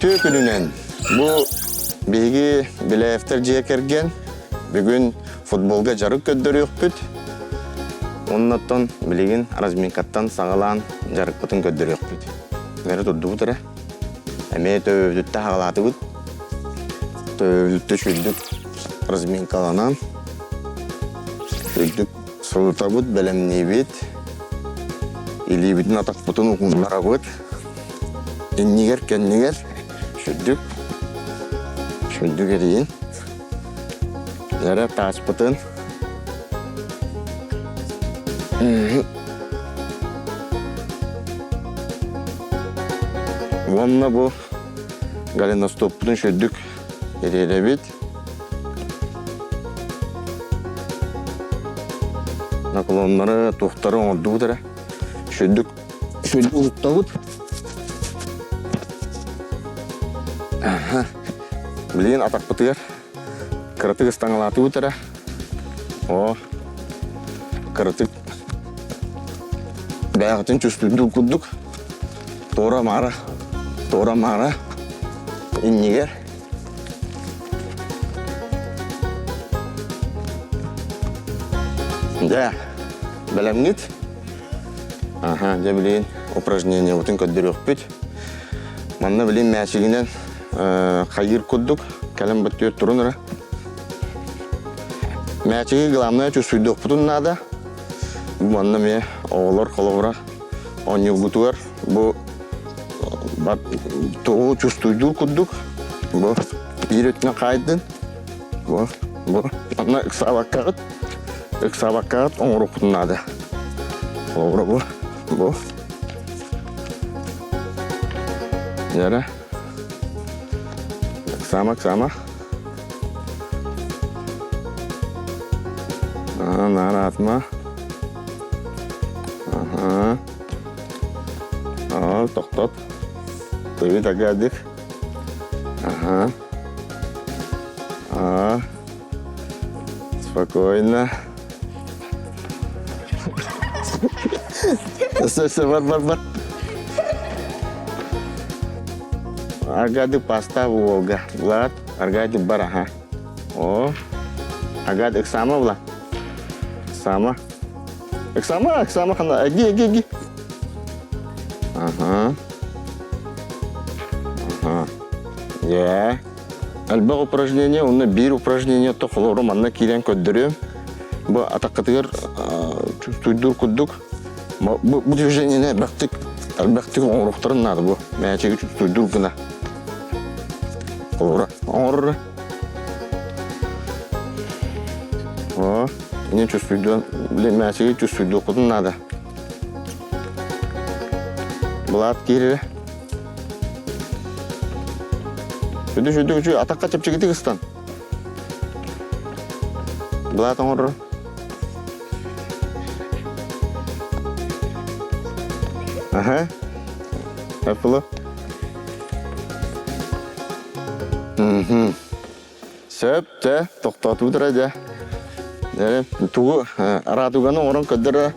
Үтүө күнүнэн! Бу биһиги Беляевтар дьиэ кэргэн бүгүн футболга дьарык көрдөрүөхпүт. Оннуттан билигин разминкаттан саҕалаан дьарыкпытын көрдөрүөхпүт. Бары турдубут эрэ. Эмиэ төбөбүтүттэ хаҕалаатыбыт. Төбөбүтүттэ сүрдүк разминкаланан үрдүк сылытабыт, бэлэмниибит. Илиибитин атахпытын уһуннарабыт. Иннигэр, кэннигэр сүрдүк, сүрдүк эрийин. Эрэ тааспытын. Уонна бу голеностоппутун сүрдүк ириэрэбит. Наклоннары, туохтары оҥордубут эрэ. Сүрдүк Сүрдүк уһуктабыт. Билигин атахпытыгар кыратык ыстаҥалаатыбыт эрэ. Оо, кыратык бэйэҕитин чувствуйдуур курдук туора-маара, туора-маара иннигэр Дьэ, бэлэмҥит? Аха, дьэ билигин упражнениебытын көрдөрүөхпүт. Манна билин мээчигинэн хайыыр курдук кэлэн быттыыр турун эрэ. Мээчиги главное чувствуйдуохпутун наада. Бу манна эмиэ оҕолор холобура оонньуургутугар бу тугу чувствуйдуур курдук бу биир өттүнэн хаайдын бу бу манна ыксаабаккаҕыт ыксаабаккаҕыт оҥоруоххутун наада. Холобура бу бу Яра ыксаама ыксаама Наар атма Аха Аа, тохтот. Тыгы тагадык. Ага. А. Спокойно. Все, все, бар, бар, бар. Аргады паста Волга. Влад, Аргадий бар, ага. О, Агад, Иксама, Влад. Иксама. Иксама, Иксама, хана. Эги, эги, эги. Ага. Ага. Дьэ. Элбэх упражнение, онно биир упражнение то холору манна киирэн көрдөрүөм. Бу атаккатыгар чувствуйдуур курдук. Бу, бу движениене элбэхтик элбэхтик оҥоруохтарын наада бу. Мээчиги чувствуйдуур гына. Холобура оҥорор. О, не чувствуйдуон, мээчиги чувствуйдуоххутун наада. Былаат киирэрэ. Сүдү сүдү үчү атахха чэпчэкитик ыстан. Былаат оҥорор. Аха. Apple. Мгм. Сөп, дьэ, тохтоотубут эрэ дьэ. Дьэ, тугу радуганы оҥорон көрдөр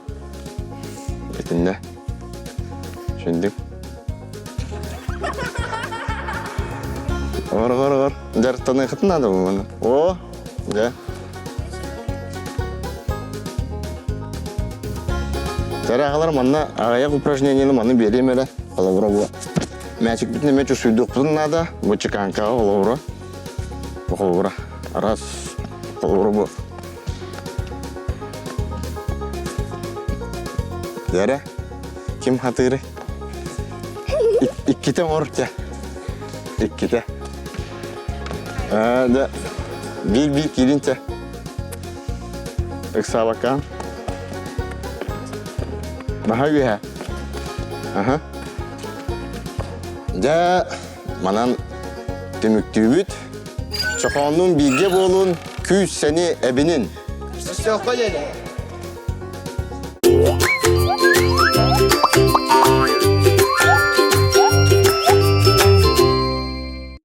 итиннэ. Шиндик. Ор, ор, ор. Дьарыктаныахытын наада буолуна. О, дьэ. Чарааҕалар манна аҕыйах упражнениены маны биэриэм эрэ. Холобура бу. Мээчикпитин эмиэ чувствуйдуохпутун наада. Бу чеканкаҕа холобура. Холобура. Раз. Холобура бу. Дьэрэ. Ким хатыыры? Иккитэ оҥор дьэ. Иккитэ. Да. Биир-биир киирин чэ. Ыксаабаккаан. Наһаа үөһэ. Аха. Дьэ, манан түмүктүүбүт. Чохооннуун бииргэ буолун, күүс-сэни эбинин. Өстөөххө диэри.